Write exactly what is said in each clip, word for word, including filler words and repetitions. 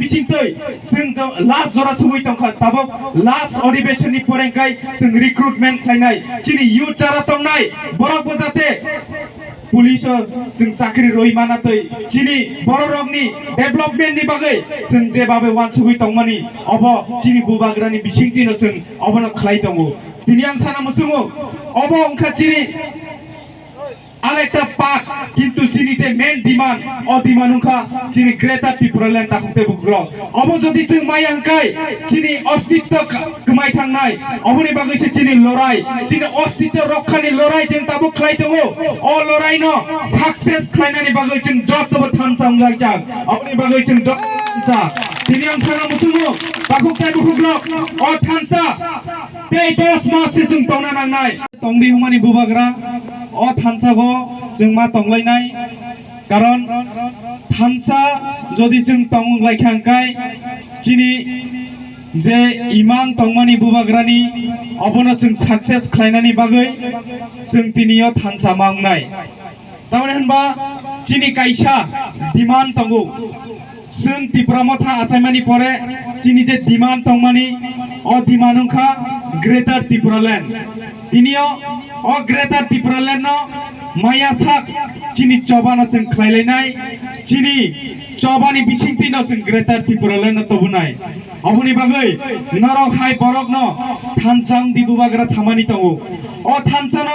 Bisingtwi chwng jo-, last jora sugwi tongkha, tabuk last adhibeshon ni pore hwnkhe chwng recruitment khlainai, chini youth jara tongnai borok bo jate police o chwng chakri rwi mana twi chini borok rokni development ni bagwi chwng je babe uansugwi tongmani obo chini bubagrani bisingtwino chwng obono khlai tongo. Tini ang sana muchungo obo wngkha chini Alekta pak, kintu chini je main demand, o demand wngkha chini Greater Tipraland takhuk tei bukhuk rok. Obo jodi chwng maya hwnkhe chini ostitto k-, kwmai thangnai. Oboni bagwi se chini lorai, chini ostitto rokhani lorai chwng tabuk khlai tongo. O lorai no success khlainani bagwi chwng jotobo thansa wnglaijak. Oboni bagwi chwng joto thansa. Tini ang sana muchungo takhuk tei bukhuk rok o thansa tei dos mas se chwng tongna nangnai. Tongdi hwnmani bubagra, o thansago chwng ma tonglainai, karon thansa jodi chwng tong wnglaikha hwnkhe chini je imang tongmani bubagrani obono chwng success khlainani bagwi chwng tini o thansa ma wngnai. Tamoni hwnba chini kaisa demand tongo. Chwng Tipra Motha achaimani pore chini je demand tongmani, o demand wngkha Greater Tipraland. Tini o, o Greater Tipraland no maya sak chini chobano chwng khlailainai, chini chobani bisingtwi no chwng Greater Tipraland no tobunai. Oboni bagwi norok hai borokno thansa wngdi bubagra samani tongo. O thansano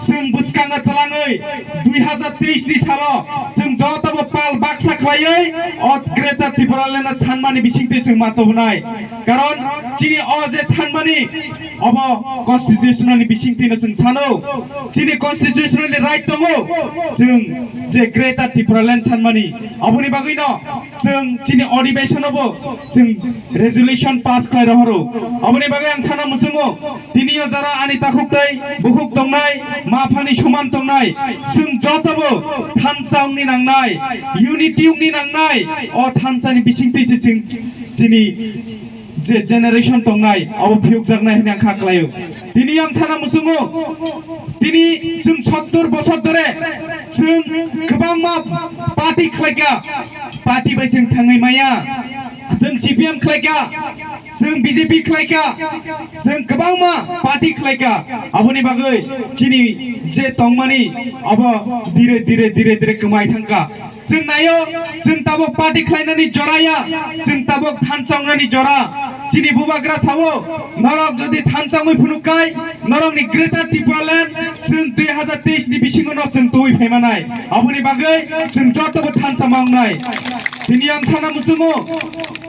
chwng bwskango twlangwi dui hazar teis ni salo chwng jotobo pal baksa khlaiwi o Greater Tipralandno sanmani bisingtwi chwng ma tubunai. Karon chini o je sanmani obo constitutional ni bisingtwino chwng sano. Chini constitutional ni right tongo chwng je Greater Tipraland sanmani. Oboni bagwino chwng chini adhibeshon o bo chwng resolution pass khlai rohoro. Aboni bagwi ang sana muchungo, tini o jara ani takhuk tei bukhuk tongnai, ma phani soman tongnai, chwng joto bo thansa wngni nangnai, unity wngni nangnai, o thansa ni bisingtwi se chwng chini je generation tongnai, abo phiyokjaknai hwnwi ang kha khlaio. Tini ang sana muchungo, tini chwng sottor bosor dhore chwng kwbangma party khlaikha, party bai chwng thangwi maya, chwng C P M khlaikha, chwng B J P khlaikha, chwng kwbangma party khlaikha, aboni bagwi chini je tongmani abo dire dire dire dire kwmai thangkha. Chwng naio, chwng tabuk party khlainani jora ya, chwng tabuk thansa wngnani jora. Chini bubagra sao, norok jodi thansa wngwi phunuk kai, norokni Greater Tipraland chwng dui hazar teis ni bisingo no chwng twi phaimanai. Aboni bagwi chwng joto bo thansa ma wngnai. Tini ang sana muchungo,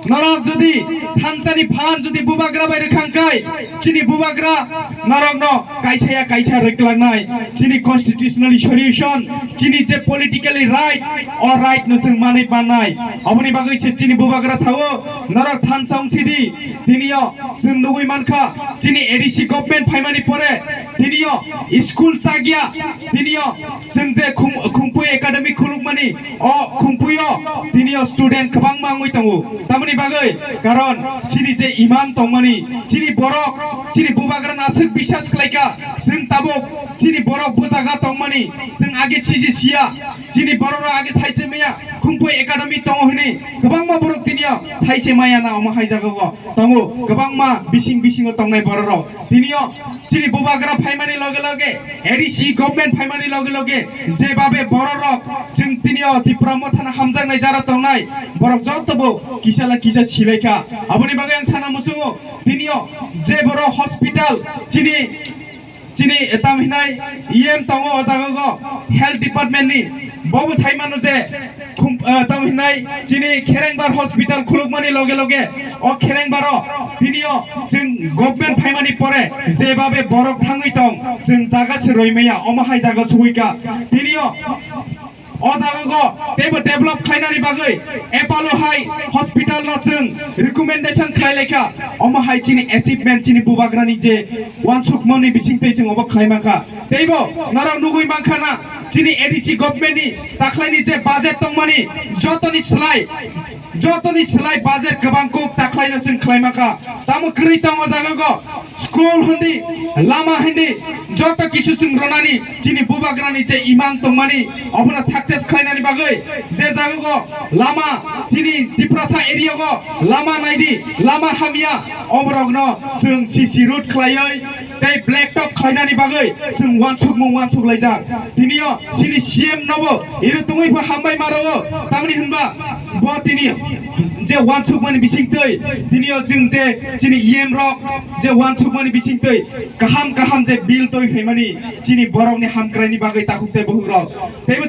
norok jodi thansani phan jodi bubagra bai rwkhang kai, chini bubagra norokno kaisa ya kaisa rwklangnai, chini constitutional solution, chini je politically right, o right no chwng manwi mannai. Aboni bagwi se chini bubagra sao, norok thansa wngsidi, tini o chwng nugwi mankha, chini A D C government phaimani pore, tini o school chakya, tini o chwng je Khum-, Khumpui Academy khulukmani, o Khumpui o tini o student kwbangma wngwi tongo. Tamoni bagwi, karon chini je imang tongmani, chini borok, chini bubagra no aswk biswas khlaikha, chwng tabuk chini borok bwjaga tongmani, chwng age siji siya, chini borok rok age saiche maya, Khumpui Academy tongo hwnwi kwbangma borok tini o saiche maya na omo hai jaga o tongo, kwbangma bising bisingo tongnai borok rok. Tini o chini bubagra phaimani loge loge, A D C government phaimani loge loge, je babe borok rok chwng tini o Tipra Mothano hamjaknai jara tongnai, borok joto bo kisa la kisa silaikha. Aboni bagwi ang sana muchungo, tini o je borok hospital chini, chini tam hinai E M tongo o jaga o health department ni, bobo sai mano je Khum-, ah, tamo hinai chini Kherengbar hospital khulukmani loge loge o Kherengbaro tini o chwng government phaimani pore je babe borok thangwi tong, chwng jaga se roi maya, omo hai jaga sugwi ka. Tini o, o jaga go teibo develop khlainani bagwi Apollo hai hospital no chwng recommendation khlai laikha, omo hai chini achievement chini bubagrani je uansukmani bisingtwi chwng obo khlai mankha. Teibo norok nugwi mankha na, chini A D C government ni takhlaini je budget tongmani, jotoni slai, jotoni slai budget kwbang kuk takhlaino chwng khlai mankha. Tamo kwrwi tongo jaga go, School hindi, lama hindi, joto kisu chwng ronani, chini bubagrani je imang tongmani, obono success khlainani bagwi, je jagogo lama, chini Tiprasa area go lama naidi, lama hamya, oborokno chwng C C road khlaiwi tei black top khlainani bagwi chwng wansukmung wansuk laijak. Tiniyo chini C M nobo iro tongwi pha hambai maro, tamni hinba bo tini je wansukmani bisingtwi, tiniyo chwng je chini E M rok je wansukmani bisingtwi kaham kaham je bill toi phaimani chini borokni hamkraini bagwi takhuk tei bukhuk rok. Teibo